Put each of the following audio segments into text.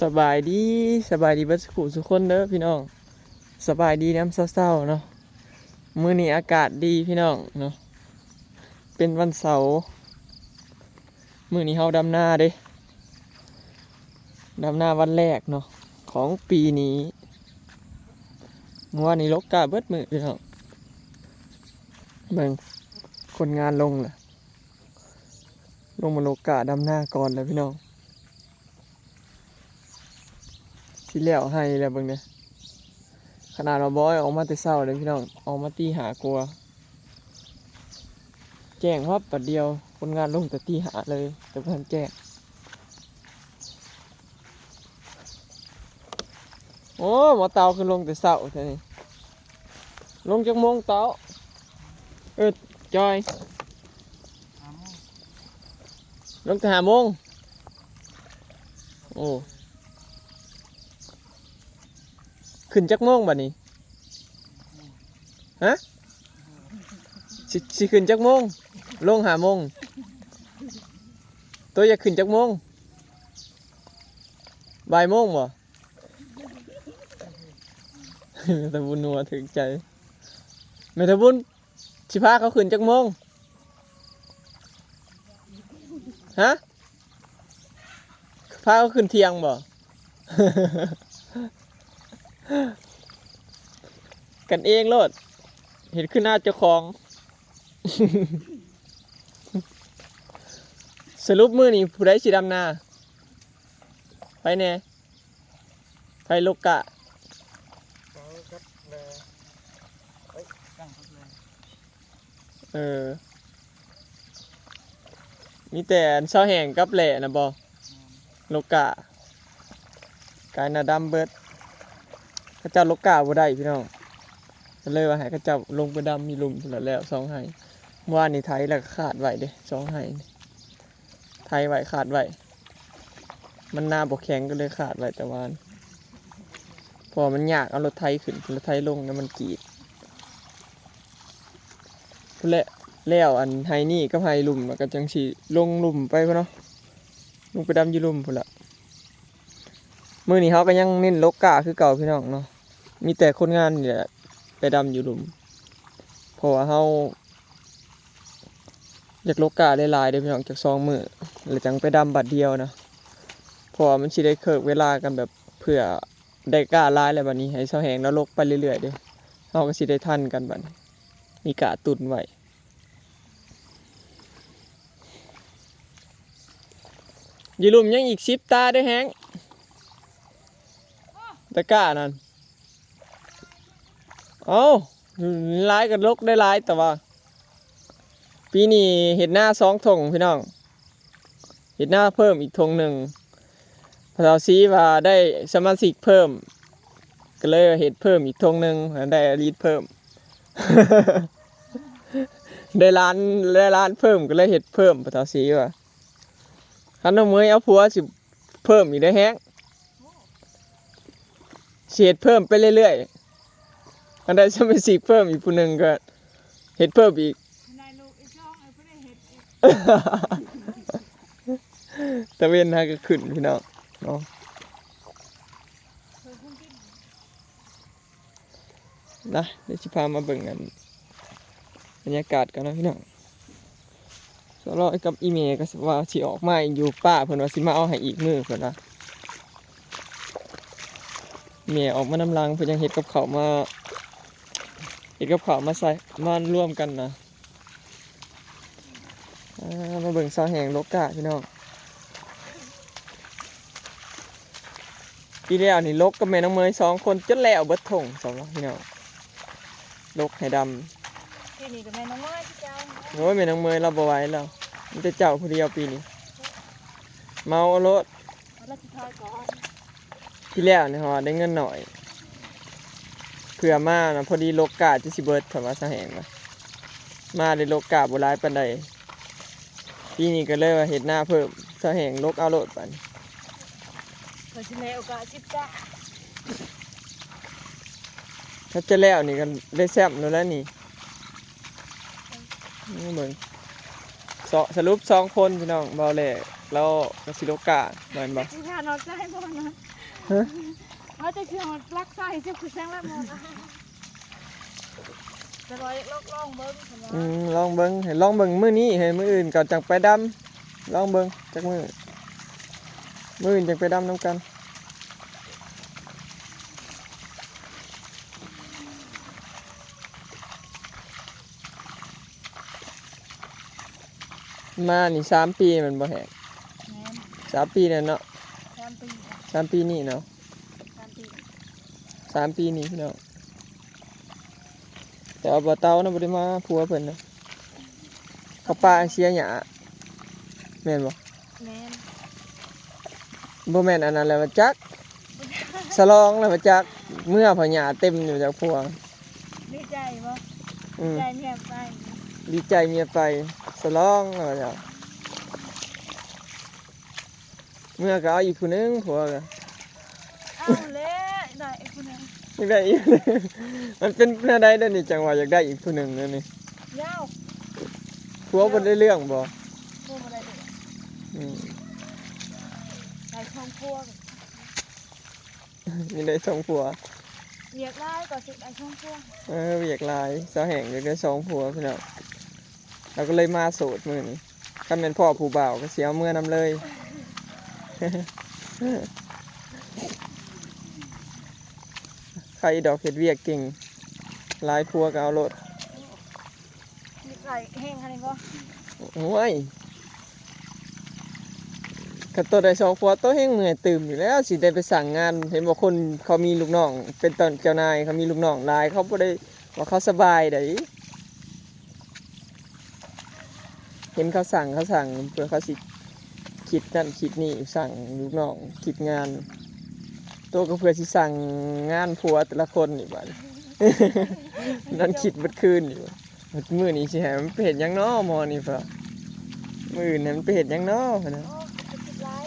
ສະບາຍດີ ສະບາຍດີເບິດສູ່ສູ່ຄົນເດີພີ່ນ້ອງ. ສະບາຍດີຍາມເຊົ້າໆເນາະ. ມື້ນີ້ອາກາດດີພີ່ນ້ອງເນາະ ເປັນວັນເສົາ. ມື້ນີ້ເຮົາດຳນາເດ້ ດຳນາວັນແລກເນາະ ຂອງປີນີ້. ເມື່ອວານນີ້ລົກກ້າເບິດມື້ພີ່ນ້ອງ. ເບິ່ງ ຄົນງານລົງລະ ລົງມາລົກກ້າດຳນາກ່ອນແລ້ວພີ່ນ້ອງ. ຊິແລ້ວໄຮ່ແລ້ວເບິ່ງເດ້. ຂະໜາດວ່າບອຍອອກມາແຕ່ເຊົ້າເດ້ພີ່ນ້ອງ ອອກມາຕີຫ້າກວ່າ ແຈ້ງວັບບາດດຽວ. ຄົນງານລົງແຕ່ຕີຫ້າເລີຍ ແຕ່ບໍ່ທັນແຈ້ງ. ໂອ້ ໝໍເຕົາຄືລົງແຕ່ເຊົ້າແທ້ນີ້. ລົງຈັກໂມງເຕົາ? ເອີ ຈອຍ ລົງແຕ່ຫ້າໂມງ. ໂອ້ ຂຶ້ນຈັກໂມງບາດນີ້? ຮະ? ຊິ ຊິຂຶ້ນຈັກໂມງ? ລົງຫ້າໂມງ. ໂຕຢາກຂຶ້ນຈັກໂມງ? ບ່າຍໂມງບໍ່? ແມ່ຕາບຸນຫົວຖືກໃຈ. ແມ່ຕາບຸນ ຊິພາເຂົາຂຶ້ນຈັກໂມງ? ຮະ? ພາເຂົາຂຶ້ນທ່ຽງບໍ່? ກັນເອງໂລດ ເຮັດຄືນາເຈົ້າຂອງ. ສະຫຼຸບມື້ນີ້ຜູ້ໃດຊິດຳນາ? ໃຜແດ່? ໃຜລົກກ້າ? ເຂົາກັບແລ ເອີ ມີແຕ່ອັນຊາວແຫງກັບແຫຼນະບໍ່? ແມ່ນ ລົກກ້າ ກາຍໜ້າດຳເບິດ. ເຂົາເຈົ້າລົກກ້າບໍ່ໄດ້ພີ່ນ້ອງ ກໍເລີຍວ່າໃຫ້ເຂົາເຈົ້າລົງໄປດຳຢູ່ລຸ່ມພຸ້ນລະ ແລ້ວສອງໄຮ່. ເມື່ອວານນີ້ໄຖແລ້ວກໍຄາດໄວ້ເດ້ສອງໄຮ່ນີ້. ໄຖໄວ້ ຄາດໄວ້ ມັນນາບໍ່ແຂງ ກໍເລີຍຄາດໄວ້ແຕ່ວານ ເພາະວ່າມັນຍາກເອົາລົດໄຖຂຶ້ນ ລົດໄຖລົງແລ້ວມັນກີດ. ພຸ້ນແຫຼະ ແລ້ວອັນໄຮ່ນີ້ກັບໄຮ່ລຸ່ມ ແລ້ວກໍຈັ່ງຊິລົງລຸ່ມໄປພຸ້ນເນາະ ລົງໄປດຳຢູ່ລຸ່ມພຸ້ນລະ. ມື້ນີ້ເຮົາກໍຍັງເນັ້ນລົກກ້າຄືເກົ່າພີ່ນ້ອງເນາະ ມີແຕ່ຄົນງານນີ້ແຫຼະໄປດຳຢູ່ລຸ່ມ ເພາະວ່າເຮົາ ຢາກລົກກ້າຫຼາຍໆເດ້ພີ່ນ້ອງ ຈັກສອງມື້ ແລ້ວຈັ່ງໄປດຳບາດດຽວນະ ເພາະວ່າມັນຊິໄດ້ເຄີກເວລາກັນ ແບບເພື່ອໄດ້ກ້າຫຼາຍ ແລ້ວບາດນີ້ໃຫ້ຊາວແຫງລາວລົກໄປເລື້ອຍໆເດ້ ເຮົາກໍຊິໄດ້ທັນກັນບາດນີ້ ມີກ້າຕຸນໄວ້. ຢູ່ລຸ່ມຍັງອີກສິບຕາເດ້ແຮງ ຕາກ້ານັ້ນ. ເອົ້າ ຫຼາຍກໍລົກໄດ້ຫຼາຍ ແຕ່ວ່າປີນີ້ເຮັດນາສອງທົ່ງພີ່ນ້ອງ ເຮັດນາເພີ່ມອີກທົ່ງໜຶ່ງ. ພໍ່ເຖົ້າສີວ່າໄດ້ສະມາຊິກເພີ່ມ ກໍເລີຍເຮັດເພີ່ມອີກທົ່ງໜຶ່ງ ໄດ້ລີດເພີ່ມ ໄດ້ຫຼານ ໄດ້ຫຼານເພີ່ມ ກໍເລີຍເຮັດເພີ່ມ ພໍ່ເຖົ້າສີວ່າ. ຄັນນ້ອງເມຍເອົາຜົວຊິເພີ່ມອີກເດ້ແຮງ ຊິເຮັດເພີ່ມໄປເລື້ອຍໆ ຄັນໄດ້ສະມາຊິກເພີ່ມອີກຜູ້ໜຶ່ງກໍເຮັດເພີ່ມອີກ. ຕາເວັນຫາກໍຂຶ້ນພີ່ນ້ອງເນາະ. ນະ ດຽວຊິພາມາເບິ່ງອັນ ບັນຍາກາດກັນເນາະພີ່ນ້ອງ. ສາວລອຍກັບອີ່ແມ່ກໍວ່າຊິອອກມາຢູ່ ປ້າເພິ່ນວ່າຊິມາເອົາໃຫ້ອີກມື້ເພິ່ນວ່າ. ແມ່ອອກມານຳຫຼັງ ເພິ່ນຍັງເຮັດກັບເຂົ້າມາ ເຮັດກັບເຂົ້າມາໃສ່ ມາລວມກັນນະ. ອ່າ ມາເບິ່ງຊາວແຫງລົກກ້າພີ່ນ້ອງ. ປີແລ້ວນີ້ລົກກັບແມ່ນ້ອງເມຍສອງຄົນຈົນແລ້ວເບິດທົ່ງ ສຳລັບພີ່ນ້ອງ ລົກໃຫ້ດຳ. ປີນີ້ກໍແມ່ນ້ອງເມຍຄືເກົ່າ. ໂອ້ຍ ແມ່ນ້ອງເມຍລາວບໍ່ໄຫວແລ້ວ ມີແຕ່ເຈົ້າຜູ້ດຽວປີນີ້ ເມົາເອົາໂລດ. ປີແລ້ວນີ້ເຮົາໄດ້ເງິນໜ້ອຍ ເພື່ອມານະ ພໍດີລົກກ້າຈະຊິເບິດ ເພິ່ນວ່າຊາວແຫງວ່າ ມາໄດ້ລົກກ້າບໍ່ຫຼາຍປານໃດ. ປີນີ້ກໍເລີຍວ່າເຮັດນາເພີ່ມ ຊາວແຫງລົກເອົາໂລດບາດນີ້. ເພິ່ນຊິໃຫ້ໂອກາດສິບຕາ ຖ້າຈະແລ້ວນີ້ກໍໄດ້ແຊ້ມໂລດແລ້ວນີ້. ນີ້ເບິ່ງ ສະຫຼຸບສອງຄົນພີ່ນ້ອງ ເບົາແຫຼ ແລ້ວກໍຊິໂລກາ ແມ່ນບໍ່? ຊິຫາເນາະໃຈບໍ່ນະ? ຮະ? ເຮົາຈະຊິເອົາຫຼັກໃສ່ ເຈົ້າຄືຊ່າງລະໝົດ. ແຕ່ວ່າລອງເບິ່ງ ອືມ ລອງເບິ່ງ ໃຫ້ລອງເບິ່ງມື້ນີ້ ໃຫ້ມື້ອື່ນກໍຈັ່ງໄປດຳ ລອງເບິ່ງຈັກມື້ ມື້ອື່ນຈັ່ງໄປດຳນຳກັນ. ມານີ້ສາມປີແມ່ນບໍ່ແຮງ? ແມ່ນ ສາມປີແລ້ວເນາະ. ສາມປີ ສາມປີນີ້ເນາະ. ສາມປີ ສາມປີນີ້ພີ່ນ້ອງ. ແຕ່ວ່າບໍ່ເຕົານະ ບໍ່ໄດ້ມາ ຜົວເພິ່ນນະ ເຂົາປະໃຫ້ເສຍຫຍ້າ ແມ່ນບໍ່? ແມ່ນ. ບໍ່ແມ່ນອັນນັ້ນແລ້ວວ່າຈັກ ສະຫຼອງແລ້ວວ່າຈັກ ເມືອເອົາຫຍ້າເຕັມຢູ່ຈັກພວງ. ດີໃຈບໍ່? ອືມ ດີໃຈເມຍໄປ ດີໃຈເມຍໄປ ສະຫຼອງແລ້ວວ່າຈັກ. ເມືອກໍເອົາອີກຜູ້ໜຶ່ງ ຜົວກໍ ເອົາແລ້ວ ໄດ້ອີກຜູ້ໜຶ່ງ ຢາກໄດ້ອີກ ມັນເປັນແນວໃດເດ້ນີ້ ຈັ່ງວ່າຢາກໄດ້ອີກຜູ້ໜຶ່ງແນວນີ້? ຍາວ ຜົວບໍ່ໄດ້ເລື່ອງບໍ່? ບໍ່ ບໍ່ໄດ້ເລື່ອງ. ອືມ ໄດ້ສອງຜົວ ຍັງໄດ້ສອງຜົວ ວຽກຫຼາຍກໍຊິໄດ້ສອງຜົວ. ເອີ ວຽກຫຼາຍ ສາວແຮງຢາກໄດ້ສອງຜົວພີ່ນ້ອງ ລາວກໍເລີຍມາໂສດມື້ນີ້. ຄັນແມ່ນພໍ້ຜູ້ບ່າວກໍຊິເອົາເມືອນຳເລີຍ. ໃຄດອກເຮັດວຽກເກັ່ງ ຫຼາຍຜົວກໍເອົາໂລດ. ມີໃຄແຮງຂະໜາດນີ້ບໍ່? ໂອ້ຍ ຄັນໂຕໄດ້ສອງຜົວ ໂຕແຮງເມື່ອຍຕື່ມຢູ່ແລ້ວ ຊິໄດ້ໄປສ້າງງານ. ເຫັນບໍ່ ຄົນເຂົາມີລູກນ້ອງເປັນເຈົ້ານາຍ ເຂົາມີລູກນ້ອງຫຼາຍ ເຂົາບໍ່ໄດ້ວ່າເຂົາສະບາຍໃດ. ເຫັນເຂົາສ້າງ ເຂົາສ້າງເພື່ອເຂົາຊິຄິດນັ້ນຄິດນີ້ ສ້າງລູກນ້ອງ ຄິດງານ. ໂຕກໍເພື່ອຊິສ້າງງານຜົວແຕ່ລະຄົນນີ້ບາດນີ້ ນອນຄິດເບິດຄືນນີ້. ມື້ນີ້ຊິໃຫ້ມັນໄປເຮັດຫຍັງນໍ ໝໍນີ້ ເພາະມື້ອື່ນໃຫ້ມັນໄປເຮັດຫຍັງນໍ ເພິ່ນນະ. ໂອ້ ຄິດຫຼາຍ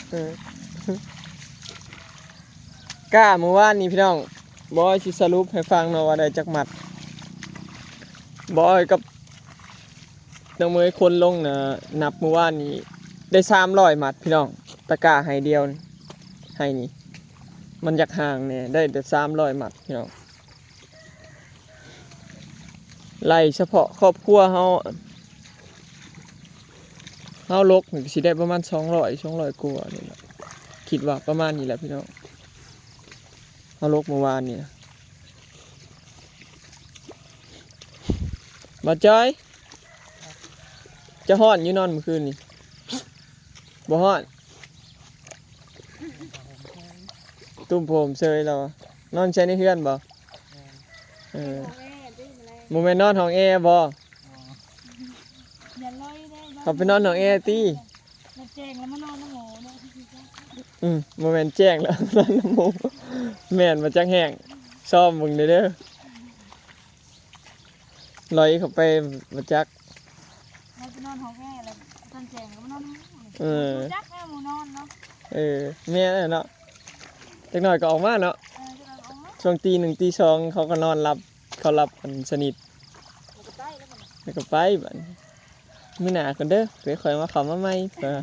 ເອີ. ກ້າມື້ວານນີ້ພີ່ນ້ອງ ບອຍຊິສະຫຼຸບໃຫ້ຟັງເນາະວ່າໄດ້ຈັກມັດ. ບອຍກັບນ້ອງເມຍຄົນລົງນະ ນັບມື້ວານນີ້ໄດ້ສາມຮ້ອຍມັດພີ່ນ້ອງ. ຕະກ້າໄຮ່ດຽວນີ້ ໄຮ່ນີ້ ມັນຢາກຫ່າງແດ່ ໄດ້ແຕ່ສາມຮ້ອຍມັດພີ່ນ້ອງ. ໄລ່ສະເພາະຄອບຄົວເຮົາ ເຮົາລົກນີ້ກໍຊິໄດ້ປະມານສອງຮ້ອຍ ສອງຮ້ອຍກວ່ານີ້ແຫຼະ ຄິດວ່າປະມານນີ້ແຫຼະພີ່ນ້ອງ. ເຮົາລົກມື້ວານນີ້ນະ. ບ່າວຈອຍ ເຈົ້າຮ້ອນຢູ່ນອນມື້ຄືນນີ້? ບໍ່ຮ້ອນ ຕຸ້ມຜ້າຫົ່ມເຊີຍລາວ. ນອນໃສ ໃນເຮືອນບໍ່? ເອີ ບໍ່ແມ່ນນອນຫ້ອງແອບໍ່? ເຂົາໄປນອນຫ້ອງແອຕິ? ແຈ້ງແລ້ວມານອນນຳໝໍເນາະ. ອືມ ບໍ່ແມ່ນແຈ້ງແລ້ວນອນນຳໝໍ ແມ່ນບໍ່ຈັກແຮງ. ຊອມເບິ່ງເດີ ລອຍເຂົ້າໄປບໍ່ຈັກ ລອຍໄປນອນຫ້ອງແອແລ້ວ ຕອນແຈ້ງກໍມານອນນຳໝໍ. ເອີ ຈັກແມ່ໝູນອນເນາະ. ເອີ ແມ່ນແຫຼະເນາະ ຈັກໜ້ອຍກໍອອກມາເນາະ. ເອີ ຈັກໜ້ອຍກໍອອກມາ ຊ່ວງຕີໜຶ່ງຕີສອງ ເຂົາກໍນອນຫຼັບ ເຂົາຫຼັບອັນສະໜິດ ແລ້ວກໍໄປ ແລ້ວກໍໄປບາດນີ້. ມື້ໜ້າກ່ອນເດີ ໄວ້ຄ່ອຍມາເຂົ້າມາໃໝ່. ຕາ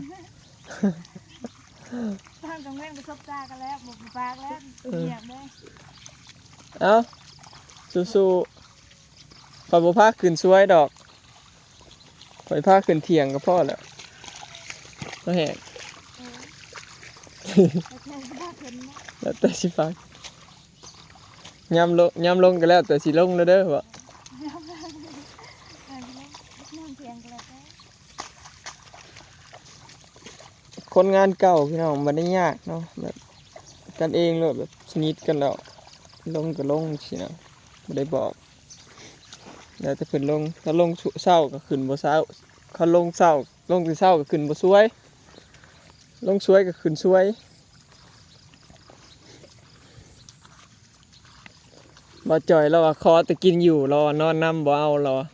ມຈັງແມ່ນປະສົບຕາກັນແລ້ວ ບໍ່ປາກແລ້ວ ເອີ ງຽບເລີຍ. ເອົ້າ ສູ້ໆ ຂ້ອຍບໍ່ພາຂຶ້ນສວຍດອກ ຂ້ອຍພາຂຶ້ນຖຽງກໍພໍແລ້ວ. ບໍ່ແຮງ ເອີ ແລ້ວແຕ່ຊິພາຂຶ້ນເນາະ ແລ້ວແຕ່ຊິພາ ຍາມລົງ ຍາມລົງກໍແລ້ວແຕ່ຊິລົງແລ້ວເດີ ວ່າ ຄົນງານເກົ່າພີ່ນ້ອງ ບໍ່ໄດ້ຍາກເນາະ ແບບກັນເອງໂລດ ແບບສະໜິດກັນແລ້ວ ລົງກໍລົງຊີ້ນະ ບໍ່ໄດ້ບອກ ແລ້ວແຕ່ເພິ່ນລົງ. ຖ້າລົງເຊົ້າກໍຂຶ້ນບໍ່ເຊົ້າ ຄັນລົງເຊົ້າ ລົງແຕ່ເຊົ້າກໍຂຶ້ນບໍ່ສວຍ ລົງສວຍກໍຂຶ້ນສວຍ. ບ່າວຈ່ອຍລາວວ່າຂໍແຕ່ກິນຢູ່ ລາວວ່ານອນນຳບໍ່ເອົາ ລາວວ່າ.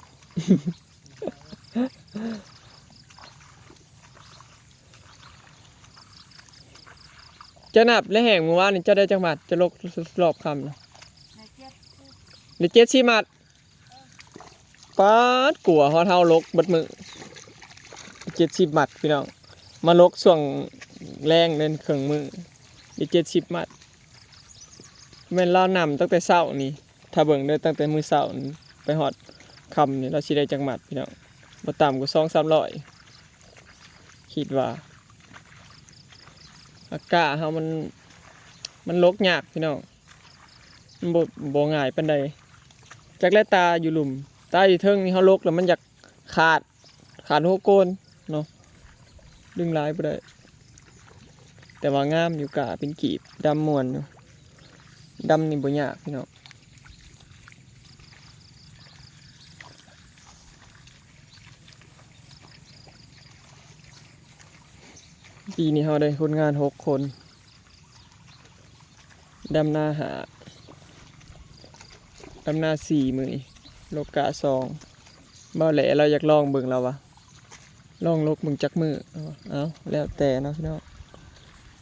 ເຈົ້ານັບແລ້ວແຮງ ມື້ວານນີ້ເຈົ້າໄດ້ຈັກໝັດ? ເຈົ້າລົກລອບຄ່ຳນະ ໄດ້ເຈັດສິບ ໄດ້ເຈັດສິບໝັດ. ປາດ ກວ່າຮອດເຮົາລົກເບິດມື້ ເຈັດສິບໝັດພີ່ນ້ອງ. ມາຫຼົກຊ່ວງແລງເດີ ເຄື່ອງມື ໄດ້ເຈັດສິບມັດ. ແມ່ນລາວນຳຕັ້ງແຕ່ເຊົ້ານີ້ ຖ້າເບິ່ງເດີ ຕັ້ງແຕ່ມື້ເຊົ້ານີ້ໄປຮອດຄ່ຳນີ້ ລາວຊິໄດ້ຈັກມັດພີ່ນ້ອງ? ບໍ່ຕ່ຳກວ່າສອງສາມຮ້ອຍ ຄິດວ່າ. ອາກາດເຮົາມັນ ມັນຫຼົກຍາກພີ່ນ້ອງ ມັນບໍ່ ບໍ່ງ່າຍປານໃດ. ຈັກແລະ ຕາຢູ່ລຸ່ມ ຕາຢູ່ເທິງນີ້ ເຮົາຫຼົກແລ້ວມັນຢາກຂາດ ຂາດຫົວໂກນເນາະ ດຶງຫຼາຍບໍ່ໄດ້. ແຕ່ວ່າງາມຢູ່ ກ້າເປັນກີບ ດຳມ່ວນຢູ່ ດຳນີ້ບໍ່ຍາກພີ່ນ້ອງ. ປີນີ້ເຮົາໄດ້ຄົນງານຫົກຄົນ ດຳນາຫ້າ ດຳນາສີ່ ມື້ນີ້ຫຼົກກ້າສອງ. ບ່າວແຫຼລາວຢາກລອງເບິ່ງ ລາວວ່າລອງຫຼົກເບິ່ງຈັກມື້. ເອົາ ແລ້ວແຕ່ເນາະພີ່ນ້ອງ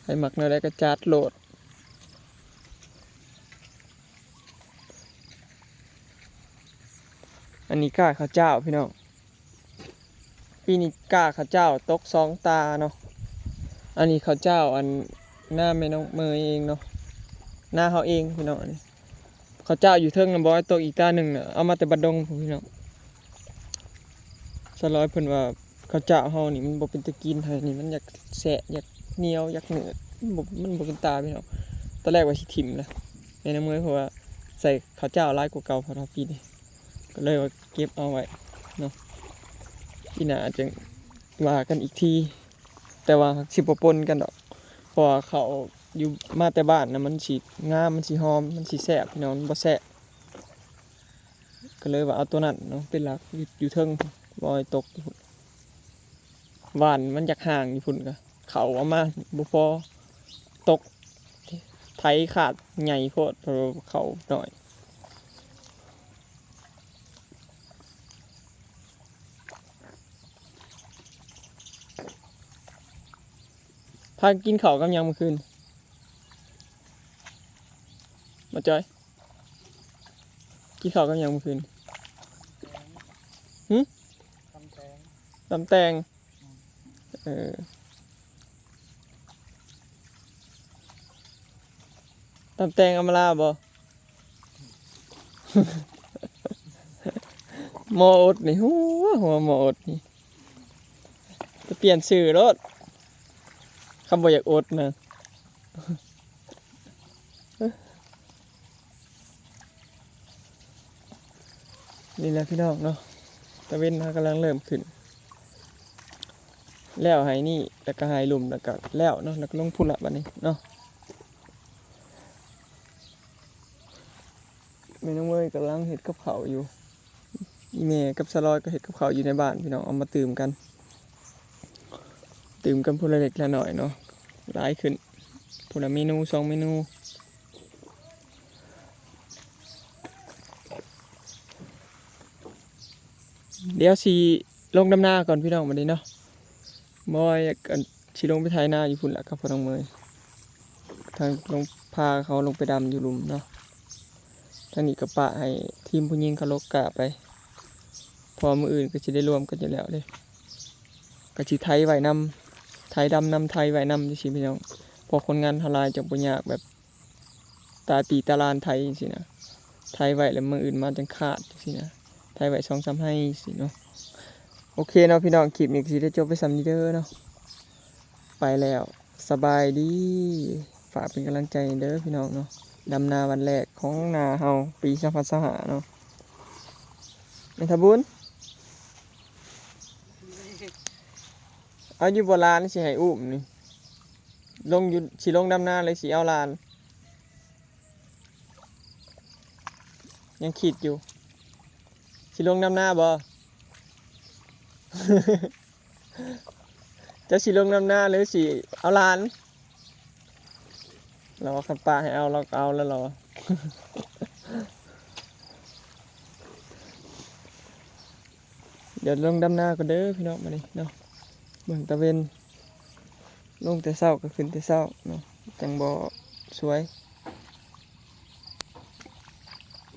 ໃຜມັກແນວໃດກໍຈັດໂລດ. ອັນນີ້ກ້າເຂົ້າເຈົ້າພີ່ນ້ອງ ປີນີ້ກ້າເຂົ້າເຈົ້າຕົກສອງຕາເນາະ. ອັນນີ້ເຂົ້າເຈົ້າ ອັນ ນາແມ່ນ້ອງເມຍເອງເນາະ ນາເຮົາເອງພີ່ນ້ອງ. ອັນນີ້ເຂົ້າເຈົ້າຢູ່ເທິງນະ ບໍ່ໃຫ້ຕົກອີກຕາໜຶ່ງນະ ເອົາມາແຕ່ບາດດົງພຸ້ນພີ່ນ້ອງ. ສາວລອຍເພິ່ນວ່າ ເຂົ້າເຈົ້າເຮົານີ້ມັນບໍ່ເປັນຕາກິນ ໃຫ້ນີ້ມັນຢາກແຊະ ຢາກໜຽວ ຢາກໜືດ ມັນບໍ່ ມັນບໍ່ເປັນຕາພີ່ນ້ອງ. ຕອນແລກວ່າຊິຖິ້ມລະ ແມ່ນ້ອງເມຍ ເພາະວ່າໃສ່ເຂົ້າເຈົ້າຫຼາຍກວ່າເກົ່າ ເພາະວ່າປີນີ້ ກໍເລີຍວ່າເກັບເອົາໄວ້ເນາະ ປີໜ້າຈັ່ງວ່າກັນອີກທີ. ແຕ່ວ່າຊິບໍ່ປົນກັນດອກ ເພາະວ່າເຂົ້າຢູ່ ມາແຕ່ບ້ານນະ ມັນຊິງາມ ມັນຊິຫອມ ມັນຊິແຊບພີ່ນ້ອງ ມັນບໍ່ແຊະ. ກໍເລີຍວ່າເອົາຕົວນັ້ນເນາະເປັນຫຼັກ ຢູ່ ຢູ່ເທິງ ບໍ່ໃຫ້ຕົກຢູ່ພຸ້ນ. ຫວ່ານມັນຢາກຫ່າງຢູ່ພຸ້ນ ກໍເຂົ້າເອົາມາບໍ່ພໍ ຕົກ ໄຖຂາດໃຫຍ່ໂພດ ເພາະວ່າເຂົ້າໜ້ອຍ. ພາກັນກິນເຂົ້າກັບຫຍັງມື້ຄືນ ບໍ່ຈ້ອຍ? ກິນເຂົ້າກັບຫຍັງມື້ຄືນ? ຫຶ? ຕຳແຕງ ຕຳແຕງ. ເອີ ຕຳແຕງອຳມາລາບໍ່? ໝໍອົດນີ້ ຫົວ ຫົວໝໍອົດນີ້ ໄປປ່ຽນຊື່ໂລດ ຄຳບໍ່ຢາກອົດນະ. ນີ້ແຫຼະພີ່ນ້ອງເນາະ ຕາເວັນເຮົາກຳລັງເລີ່ມຂຶ້ນ ແລ້ວໄຮ່ນີ້ ແລ້ວກໍໄຮ່ລຸ່ມ ແລ້ວກໍແລ້ວເນາະ ແລ້ວກໍລົງພຸ້ນລະບັດນີ້ເນາະ. ແມ່ນ້ອງເມຍກຳລັງເຮັດກັບເຂົ້າຢູ່ ອີ່ແມ່ກັບສາວລອຍກໍເຮັດກັບເຂົ້າຢູ່ໃນບ້ານພີ່ນ້ອງ ເອົາມາຕື່ມກັນ ຕື່ມກັນຜູ້ລະເລັກລະນ້ອຍເນາະ ຫຼາຍຂຶ້ນ ຜູ້ລະເມນູສອງເມນູ. ດຽວຊິລົງດຳນາກ່ອນພີ່ນ້ອງ ບັດນີ້ເນາະ ບໍ່ຢາກ ອັນ ຊິລົງໄປໄຖນາຢູ່ພຸ້ນລະກັບພໍ່ນ້ອງເມຍ ທາງລົງ ພາເຂົາລົງໄປດຳຢູ່ລຸ່ມເນາະ. ທາງນີ້ກໍປະໃຫ້ທີມຜູ້ຍິງເຂົາຫຼົກກ້າໄປ ເພາະມື້ອື່ນກໍຊິໄດ້ລວມກັນຢູ່ແລ້ວເດ້ ກໍຊິໄຖໄວ້ນຳ ໄຖດຳນຳ ໄຖໄວ້ນຳຈັ່ງຊີ້ພີ່ນ້ອງ ເພາະຄົນງານເຮົາຫຼາຍ ຈັ່ງບໍ່ຍາກແບບ ຕາຕີຕາລານໄຖຈັ່ງຊີ້ນະ ໄຖໄວ້ແລ້ວມື້ອື່ນມາຈັ່ງຄາດຈັ່ງຊີ້ນະ ໄຖໄວ້ສອງສາມໄຮ່ຊີ້ເນາະ. ໂອເຄເນາະພີ່ນ້ອງ ຄລິບນີ້ກໍຊິໄດ້ຈົບໄປສ່ຳນີ້ເດີເນາະ ໄປແລ້ວ ສະບາຍດີ ຝາກເປັນກຳລັງໃຈເດີພີ່ນ້ອງເນາະ ດຳນາວັນແລກຂອງນາເຮົາປີສອງພັນຊາວຫ້າເນາະ ແມ່ນທະບຸນ. ເອົາຢູ່ບໍ່ຫຼານ ຊິໃຫ້ອຸ້ມນີ້ ລົງຢູ່ ຊິລົງດຳນາ ຫຼື ຊິເອົາຫຼານ? ຍັງຄິດຢູ່ ຊິລົງດຳນາບໍ່? ເຈົ້າຊິລົງດຳນາ ຫຼື ຊິເອົາຫຼານ? ລາວວ່າຄັນປ້າໃຫ້ເອົາ ລາວກໍເອົາແລ້ວລາວວ່າ. ດຽວລົງດຳນາກ່ອນເດີພີ່ນ້ອງ ບາດນີ້ເນາະ ເບິ່ງຕາເວັນ ລົງແຕ່ເຊົ້າກໍຂຶ້ນແຕ່ເຊົ້າເນາະ ຈັ່ງບໍ່ສວຍ.